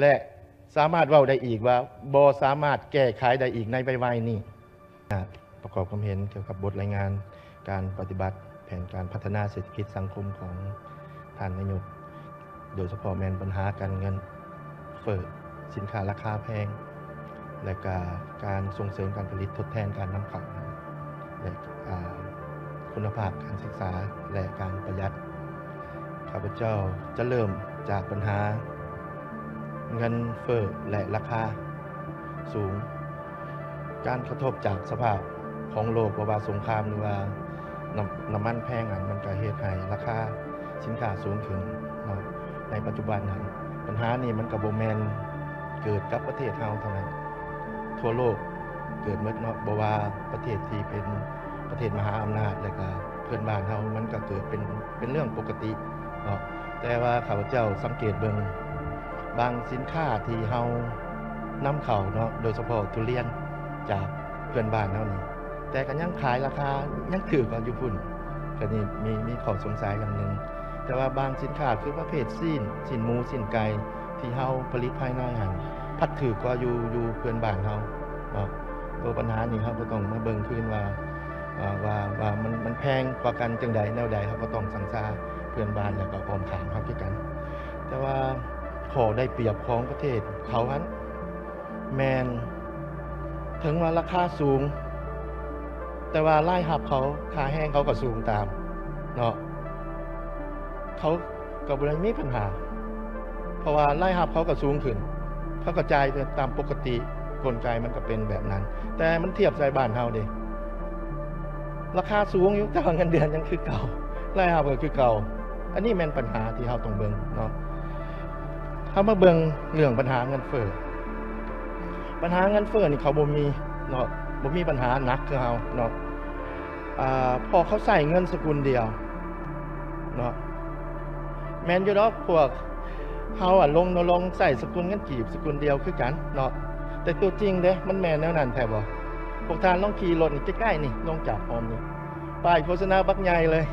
ແລະ ສາມາດເວົ້າໄດ້ອີກວ່າ ບໍ່ສາມາດແກ້ໄຂໄດ້ອີກໃນໄວໆນີ້. ປະກອບຄວາມເຫັນກ່ຽວກັບບົດລາຍງານການປະຕິບັດແຜນການພັດທະນາເສດຖະກິດສັງຄົມຂອງທ່ານນາຍົກ, ໂດຍສະເພາະແມ່ນບັນຫາການເງິນເຟີ້, ສິນຄ້າລາຄາແພງ ແລະ ກະການສົ່ງເສີມການຜະລິດທົດແທນການນຳເຂົ້າ ແລະ ອາ ຄຸນນະພາບການສຶກສາ ແລະ ການປະຢັດ. ຂ້າພະເຈົ້າຈະເລີ່ມຈາກບັນຫາເງິນເຟີ້ ແລະ ລາຄາສູງ. ການກະທົບຈາກສະພາບຂອງໂລກ ບໍ່ວ່າສົງຄາມ ຫຼືວ່ານ້ຳ ນ້ຳມັນແພງນັ້ນ ມັນກະເຮັດໃຫ້ລາຄາສິນຄ້າສູງຂຶ້ນເນາະ. ໃນປັດຈຸບັນຫັ້ນ ບັນຫານີ້ມັນກະບໍ່ແມ່ນເກີດກັບປະເທດເຮົາເທົ່ານັ້ນ, ທົ່ວໂລກເກີດໝົດເນາະ, ບໍ່ວ່າປະເທດທີ່ເປັນປະເທດມະຫາອຳນາດ ແລະ ກະເພື່ອນບ້ານເຮົາ ມັນກະເກີດເປັນ ເປັນເລື່ອງປົກກະຕິເນາະ. ແຕ່ວ່າຂ້າພະເຈົ້າສັງເກດເບິ່ງ ບາງສິນຄ້າທີ່ເຮົານຳເຂົ້າເນາະ, ໂດຍສະເພາະທຸລຽນຈາກເພື່ອນບ້ານເຮົານີ້ ແຕ່ກໍຍັງຂາຍລາຄາຍັງຖືກກວ່າຢູ່ພຸ້ນ, ກໍນີ້ມີ ມີຂໍ້ສົງໄສຢ່າງໜຶ່ງ. ແຕ່ວ່າບາງສິນຄ້າຄືປະເພດຊີ້ນ, ຊີ້ນໝູ, ຊີ້ນໄກ່ ທີ່ເຮົາຜະລິດພາຍໃນຫັ້ນ ພັດຖືກກວ່າຢູ່ ຢູ່ເພື່ອນບ້ານເຮົາເນາະ. ໂຕບັນຫານີ້ເຮົາກໍຕ້ອງມາເບິ່ງຄືນວ່າ ອ່າ ວ່າ ວ່າມັນ ມັນແພງກວ່າກັນຈັ່ງໃດແນວໃດ, ເຮົາກໍຕ້ອງສັງຊາເພື່ອນບ້ານ ແລ້ວກໍອ້ອມຂ້າງເຮົາຄືກັນ. ແຕ່ວ່າຂໍ້ໄດ້ປຽບຂອງປະເທດເຂົາຫັ້ນ ແມ່ນເຖິງວ່າລາຄາສູງ ແຕ່ວ່າລາຍຮັບເຂົາ ຄ່າແຮງເຂົາກໍສູງຕາມເນາະ, ເຂົາກໍບໍ່ໄດ້ມີບັນຫາ ເພາະວ່າລາຍຮັບເຂົາກໍສູງຂຶ້ນ, ເຂົາກໍຈ່າຍໄປຕາມປົກກະຕິ, ກົນໄກມັນກໍເປັນແບບນັ້ນ. ແຕ່ມັນທຽບໃສ່ບ້ານເຮົາເດ, ລາຄາສູງຢູ່ ແຕ່ວ່າເງິນເດືອນຍັງຄືເກົ່າ, ລາຍຮັບກໍຄືເກົ່າ. ອັນນີ້ແມ່ນບັນຫາທີ່ເຮົາຕ້ອງເບິ່ງເນາະ. ເຮົາມາເບິ່ງເລື່ອງບັນຫາເງິນເຟີ້. ບັນຫາເງິນເຟີ້ນີ້ເຂົາບໍ່ມີເນາະ, ບໍ່ມີບັນຫາໜັກຄືເຮົາເນາະ. ອ່າ ເພາະເຂົາໃຊ້ເງິນສະກຸນດຽວເນາະ. ແມ່ນຢູ່ດອກ ພວກເຮົາອະລົງນະລົງໃຊ້ສະກຸນເງິນກີບສະກຸນດຽວຄືກັນເນາະ, ແຕ່ຕົວຈິງເດ້ ມັນແມ່ນແນວນັ້ນແທ້ບໍ່? ພວກທ່ານລອງຂີ່ລົດນີ້ໃກ້ໆນີ້ ລົງຈາກໂຮມນີ້ ປ້າຍໂຄສະນາບັກໃຫຍ່ເລີຍ,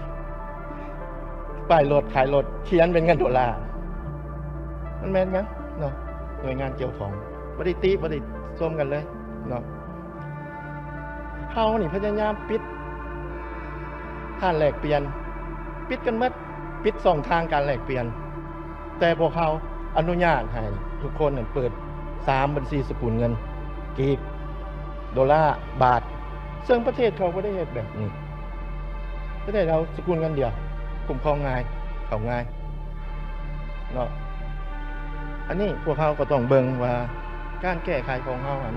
ປ້າຍລົດຂາຍລົດຂຽນເປັນເງິນໂດລາ, ມັນແມ່ນຫຍັງເນາະ? ໜ່ວຍງານກ່ຽວຂ້ອງບໍ່ໄດ້ຕິ ບໍ່ໄດ້ຊົມກັນເລີຍເນາະ. ເຮົານີ້ພະຍາຍາມປິດຮ້ານແລກປ່ຽນ, ປິດກັນໝົດ, ປິດຊ່ອງທາງການແລກປ່ຽນ, ແຕ່ພວກເຮົາອະນຸຍາດໃຫ້ທຸກຄົນນັ້ນເປີດສາມບັນຊີສະກຸນເງິນ, ກີບ, ໂດລາ, ບາດ, ເຊິ່ງປະເທດເຂົາບໍ່ໄດ້ເຮັດແບບນີ້. ປະເທດເຮົາສະກຸນເງິນດຽວ, ຄຸ້ມຄອງງ່າຍ, ເຂົ້າງ່າຍເນາະ. ອັນນີ້ພວກເຮົາກໍຕ້ອງເບິ່ງວ່າ ການແກ້ໄຂຂອງເຮົາຫັ້ນ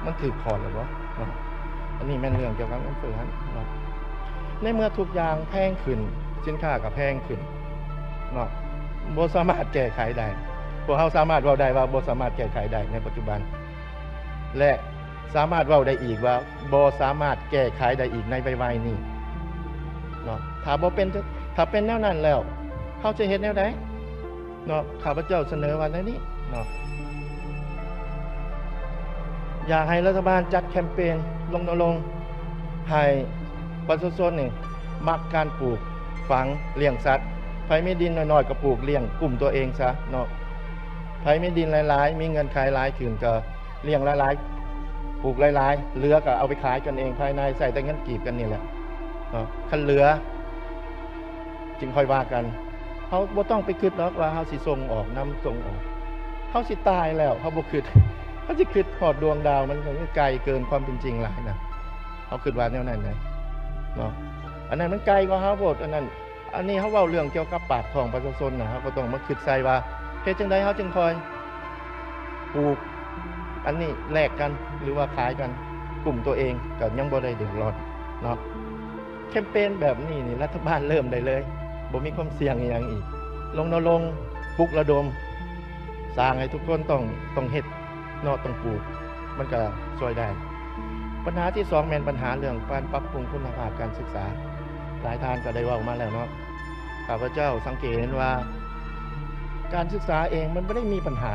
ມັນຖືກຂອດແລ້ວບໍ່ເນາະ? ອັນນີ້ແມ່ນເລື່ອງກ່ຽວກັບເງິນເຟີ້ຫັ້ນເນາະ. ໃນເມື່ອທຸກຢ່າງແພງຂຶ້ນ, ສິນຄ້າກໍແພງຂຶ້ນເນາະ, ບໍ່ສາມາດແກ້ໄຂໄດ້. ພວກເຮົາສາມາດເວົ້າໄດ້ວ່າບໍ່ສາມາດແກ້ໄຂໄດ້ໃນປັດຈຸບັນ ແລະ ສາມາດເວົ້າໄດ້ອີກວ່າບໍ່ສາມາດແກ້ໄຂໄດ້ອີກໃນໄວໆນີ້ເນາະ. ຖ້າບໍ່ເປັນ ຖ້າເປັນແນວນັ້ນແລ້ວ ເຮົາຈະເຮັດແນວໃດ? ເນາະ, ຂ້າພະເຈົ້າສະເໜີວ່າແນວນີ້ເນາະ, ຢາກໃຫ້ລັດຖະບານຈັດແຄມເປນລົນນະລົງໃຫ້ປະຊາຊົນນີ້ມັກການປູກຝັງລ້ຽງສັດ. ໃຜມີດິນນ້ອຍໆກໍປູກລ້ຽງກຸ້ມຕົວເອງຊະເນາະ. ໃຜມີດິນຫຼາຍໆ ມີເງື່ອນໄຂຫຼາຍຂຶ້ນກໍລ້ຽງຫຼາຍໆ ປູກຫຼາຍໆ, ເຫຼືອກໍເອົາໄປຂາຍກັນເອງພາຍໃນ, ໃຊ້ແຕ່ເງິນກີບກັນນີ້ແຫຼະເນາະ. ຄັນເຫຼືອ ຈຶ່ງຄ່ອຍວ່າກັນ. ເຮົາບໍ່ຕ້ອງໄປຄິດດອກວ່າເຮົາຊິສົ່ງອອກນຳສົ່ງອອກ, ເຮົາຊິຕາຍແລ້ວເຮົາບໍ່ຄິດ, ເຮົາຊິຄິດຮອດດວງດາວ ມັນກໍໄກເກີນຄວາມເປັນຈິງຫຼາຍນະ. ເຮົາຄິດວ່າແນວນັ້ນນະເນາະ, ອັນນັ້ນມັນໄກກວ່າເຮົາໂພດ. ອັນນັ້ນ ອັນນີ້ເຮົາເວົ້າເລື່ອງກ່ຽວກັບປາກທ້ອງປະຊາຊົນນະ, ເຮົາກໍຕ້ອງມາຄິດໃສ່ວ່າ ເຮັດຈັ່ງໃດເຮົາຈຶ່ງຄ່ອຍ ປູກອັນນີ້ແລກກັນ ຫຼືວ່າຂາຍກັນ, ກຸ້ມຕົວເອງກໍຍັງບໍ່ໄດ້ເດືອດຮ້ອນເນາະ. ແຄມເປນແບບນີ້ນີ້ ລັດຖະບານເລີ່ມໄດ້ເລີຍ, ບໍ່ມີຄວາມສ່ຽງອີ່ຫຍັງອີກ. ລົນນະລົງ, ປຸກລະດົມ, ສ້າງໃຫ້ທຸກຄົນຕ້ອງ ຕ້ອງເຮັດເນາະ, ຕ້ອງປູກ, ມັນກໍຊ່ວຍໄດ້. ບັນຫາທີສອງແມ່ນບັນຫາເລື່ອງການປັບປຸງຄຸນນະພາບການສຶກສາ. ຫຼາຍທ່ານກໍໄດ້ເວົ້າມາແລ້ວເນາະ. ຂ້າພະເຈົ້າສັງເກດເຫັນວ່າ ການສຶກສາເອງມັນບໍ່ໄດ້ມີບັນຫາ,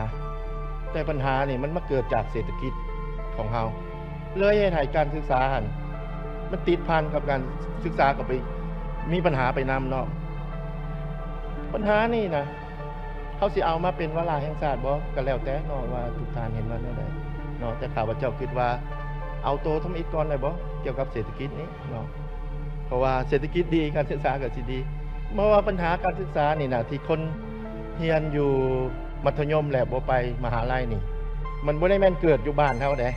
ແຕ່ບັນຫານີ້ມັນມາເກີດຈາກເສດຖະກິດຂອງເຮົາ, ເລີຍເຮັດໃຫ້ການສຶກສາຫັ້ນ ມັນຕິດພັນກັບການສຶກສາ ກໍໄປມີບັນຫາໄປນຳເນາະ. ບັນຫານີ້ນະ ເຮົາຊິເອົາມາເປັນວາລະແຫ່ງຊາດບໍ່ ກໍແລ້ວແຕ່ເນາະ ວ່າທຸກທ່ານເຫັນວ່າແນວໃດເນາະ. ແຕ່ຂ້າພະເຈົ້າຄິດວ່າ ເອົາໂຕທຳອິດກ່ອນໄດ້ບໍ່ ກ່ຽວກັບເສດຖະກິດນີ້ເນາະ ເພາະວ່າເສດຖະກິດດີ ການສຶກສາກໍຊິດີ. ເພາະວ່າບັນຫາການສຶກສານີ້ນະ ທີ່ຄົນຮຽນຢູ່ມັດທະຍົມແລ້ວບໍ່ໄປມະຫາໄລນີ້ ມັນບໍ່ໄດ້ແມ່ນເກີດຢູ່ບ້ານເຮົາເດ້.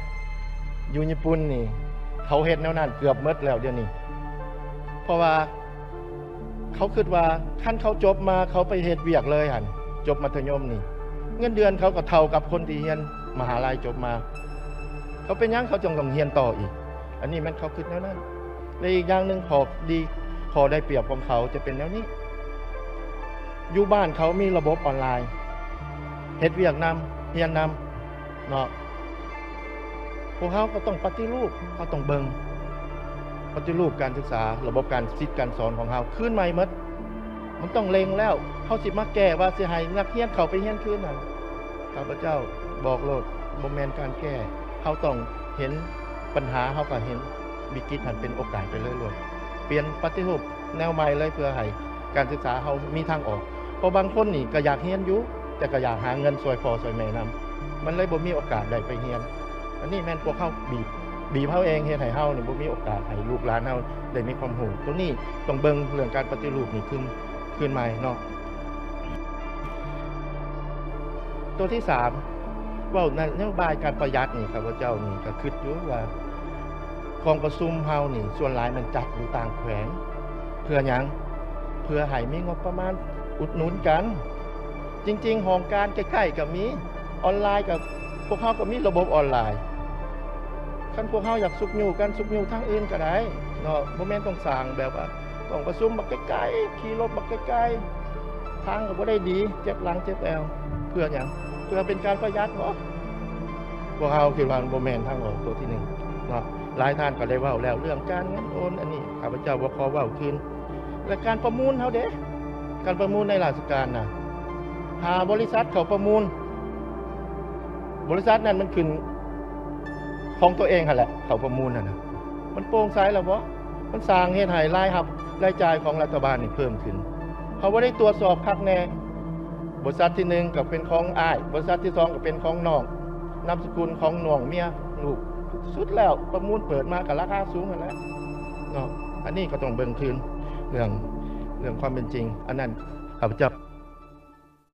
ຢູ່ຍີ່ປຸ່ນນີ້ ເຂົາເຮັດແນວນັ້ນເກືອບໝົດແລ້ວດຽວນີ້ ເພາະວ່າ ເຂົາຄິດວ່າຄັນເຂົາຈົບມາ ເຂົາໄປເຮັດວຽກເລີຍຫັ້ນ ຈົບມັດທະຍົມນີ້ ເງິນເດືອນເຂົາກໍເທົ່າກັບຄົນທີ່ຮຽນມະຫາໄລຈົບມາ. ເຂົາເປັນຫຍັງເຂົາຈຶ່ງຕ້ອງຮຽນຕໍ່ອີກ? ອັນນີ້ແມ່ນເຂົາຄິດແນວນັ້ນ. ແລະ ອີກຢ່າງໜຶ່ງ ຂໍ້ດີ ຂໍ້ໄດ້ປຽບຂອງເຂົາຈະເປັນແນວນີ້ ຢູ່ບ້ານເຂົາມີລະບົບອອນລາຍ ເຮັດວຽກນຳ ຮຽນນຳ ເນາະ ພວກເຮົາກໍຕ້ອງປະຕິຮູບ ເຮົາຕ້ອງເບິ່ງ ປະຕິຮູບການສຶກສາ ລະບົບການສິດການສອນຂອງເຮົາຄືນໃໝ່ໝົດ. ມັນຕ້ອງເລັ່ງແລ້ວ ເຮົາຊິມາແກ້ວ່າຊິໃຫ້ນັກຮຽນເຂົ້າໄປຮຽນຄືນນັ້ນ ຂ້າພະເຈົ້າບອກໂລດ ບໍ່ແມ່ນການແກ້. ເຮົາຕ້ອງເຫັນບັນຫາ ເຮົາກໍເຫັນວິກິດຫັ້ນເປັນໂອກາດໄປເລີຍໂລດ ປ່ຽນປະຕິຮູບແນວໃໝ່ເລີຍ ເພື່ອໃຫ້ການສຶກສາເຮົາມີທາງອອກ. ເພາະບາງຄົນນີ້ກໍຢາກຮຽນຢູ່ ແຕ່ກໍຢາກຫາເງິນຊ່ວຍພໍ່ຊ່ວຍແມ່ນຳ ມັນເລີຍບໍ່ມີໂອກາດໄດ້ໄປຮຽນ. ອັນນີ້ແມ່ນພວກເຮົາບີບ ບີບເຮົາເອງ ເຮັດໃຫ້ເຮົານີ້ບໍ່ມີໂອກາດໃຫ້ລູກຫຼານເຮົາໄດ້ມີຄວາມຮູ້. ໂຕນີ້ຕ້ອງເບິ່ງເລື່ອງການປະຕິຮູບນີ້ຄືນ ຄືນໃໝ່ເນາະ. ໂຕທີສາມ ເວົ້ານະໂຍບາຍການປະຢັດນີ້ ຂ້າພະເຈົ້ານີ້ກໍຄິດຢູ່ວ່າ ກອງປະຊຸມເຮົານີ້ສ່ວນຫຼາຍແມ່ນຈັດຢູ່ຕ່າງແຂວງ. ເພື່ອຫຍັງ? ເພື່ອໃຫ້ມີງົບປະມານອຸດໜູນກັນ. ຈິງໆ ຫ້ອງການໃກ້ໆກໍມີ ອອນລາຍກໍ ພວກເຮົາກໍມີລະບົບອອນລາຍ. ຄັນພວກເຮົາຢາກຊຸກຍູ້ກັນ ຊຸກຍູ້ທາງອື່ນກໍໄດ້ເນາະ ບໍ່ແມ່ນຕ້ອງສ້າງແບບວ່າ ຕ້ອງປະຊຸມບັກໄກໆ ຂີ່ລົດບັກໄກໆ ທາງກໍບໍ່ໄດ້ດີ ເຈັບຫຼັງເຈັບແອວ. ເພື່ອຫຍັງ? ເພື່ອເປັນການປະຢັດບໍ? ພວກເຮົາຄິດວ່າມັນບໍ່ແມ່ນທາງອອກໂຕທີໜຶ່ງເນາະ. ຫຼາຍທ່ານກໍໄດ້ເວົ້າແລ້ວເລື່ອງການເງິນໂອນ ອັນນີ້ຂ້າພະເຈົ້າບໍ່ຂໍເວົ້າຄືນ. ແລະ ການປະມູນເຮົາເດ ການປະມູນໃນລາຊະການນະ ຫາບໍລິສັດເຂົ້າປະມູນ ບໍລິສັດນັ້ນມັນຂຶ້ນຂອງຕົວເອງຫັ້ນແຫຼະ ເຂົ້າປະມູນຫັ້ນນະ ມັນໂປ່ງໃສແລ້ວບໍ? ມັນສ້າງເຮັດໃຫ້ລາຍຮັບລາຍຈ່າຍຂອງລັດຖະບານນີ້ເພີ່ມຂຶ້ນ. ເຮົາບໍ່ໄດ້ຕວດສອບຄັກແນ່. ບໍລິສັດທີໜຶ່ງກໍເປັນຂອງອ້າຍ, ບໍລິສັດທີສອງກໍເປັນຂອງນ້ອງ, ນາມສະກຸນຂອງນ້ອງເມຍລູກ. ສຸດແລ້ວປະມູນເປີດມາກໍລາຄາສູງຫັ້ນແຫຼະເນາະ. ອັນນີ້ກໍຕ້ອງເບິ່ງຄືນເລື່ອງ, ເລື່ອງຄວາມເປັນຈິງ. ອັນນັ້ນຂ້າພະເຈົ້າ